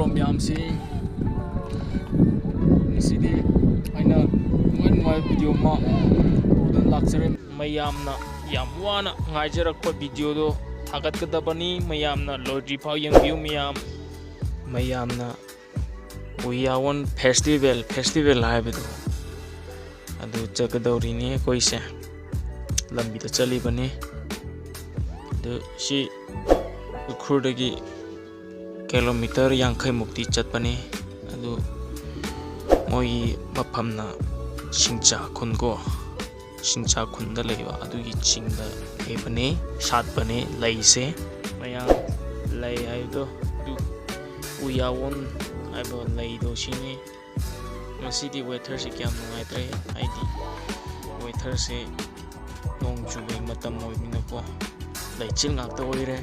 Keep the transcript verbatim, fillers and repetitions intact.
ꯃꯌꯥꯝꯁꯤ, ꯉꯁꯤꯗꯤ ꯑꯩꯅ ꯅꯨꯡꯉꯥꯏ ꯅꯨꯡꯉꯥꯏꯕ ꯚꯤꯗꯤꯑꯣ ꯑꯃ ꯄꯨꯗꯨꯅ ꯂꯥꯛꯆꯔꯦ꯫ ꯃꯌꯥꯝꯅ ꯌꯥꯝ ꯋꯥꯅ ꯉꯥꯏꯖꯔꯛꯄ ꯚꯤꯗꯤꯑꯣꯗꯣ ꯊꯥꯒꯠꯀꯗꯕꯅꯤ꯫ ꯃꯌꯥꯝꯅ ꯂꯣꯏꯗ꯭ꯔꯤ ꯐꯥꯎ ꯌꯦꯡꯕꯤꯌꯨ꯫ ꯃꯌꯥꯝ, ꯃꯌꯥꯝꯅ ꯎꯌꯥꯋꯣꯟ ꯐꯦꯁꯇꯤꯚꯦꯜ, ꯐꯦꯁꯇꯤꯚꯦꯜ ꯍꯥꯏꯕꯗꯣ ꯑꯗꯨ ꯆꯠꯀꯗꯧꯔꯤꯅꯤ꯫ ꯑꯩꯈꯣꯏꯁꯦ ꯂꯝꯕꯤꯗ ꯆꯠꯂꯤꯕꯅꯤ꯫ ꯑꯗꯨ ꯁꯤ ꯎꯈ꯭ꯔꯨꯜꯗꯒꯤ ꯀꯤꯂꯣꯃꯤꯇꯔ ꯌꯥꯡꯈꯩ ꯃꯨꯛꯇꯤ ꯆꯠꯄꯅꯤ꯫ ꯑꯗꯨ ꯃꯣꯏꯒꯤ ꯃꯐꯝꯅ ꯁꯤꯡꯆꯥ ꯈꯨꯟꯀꯣ, ꯁꯤꯡꯆꯥ ꯈꯨꯟꯗ ꯂꯩꯕ ꯑꯗꯨꯒꯤ ꯆꯤꯡꯗ ꯂꯩꯕꯅꯤ, ꯁꯥꯠꯄꯅꯤ ꯂꯩꯁꯦ꯫ ꯃꯌꯥꯝ, ꯂꯩ ꯍꯥꯏꯕꯗꯣ ꯑꯗꯨ ꯎꯌꯥꯋꯣꯟ ꯍꯥꯏꯕ ꯂꯩꯗꯣ ꯁꯤꯅꯤ꯫ ꯉꯁꯤꯗꯤ ꯋꯦꯗꯔꯁꯦ ꯀꯌꯥꯝ ꯅꯨꯡꯉꯥꯏꯇ꯭ꯔꯦ, ꯍꯥꯏꯗꯤ ꯋꯦꯗꯔꯁꯦ ꯅꯣꯡ ꯆꯨꯕꯒꯤ ꯃꯇꯝ ꯑꯣꯏꯕꯅꯤꯅꯀꯣ, ꯂꯩꯆꯤꯜ ꯉꯥꯛꯇ ꯑꯣꯏꯔꯦ꯫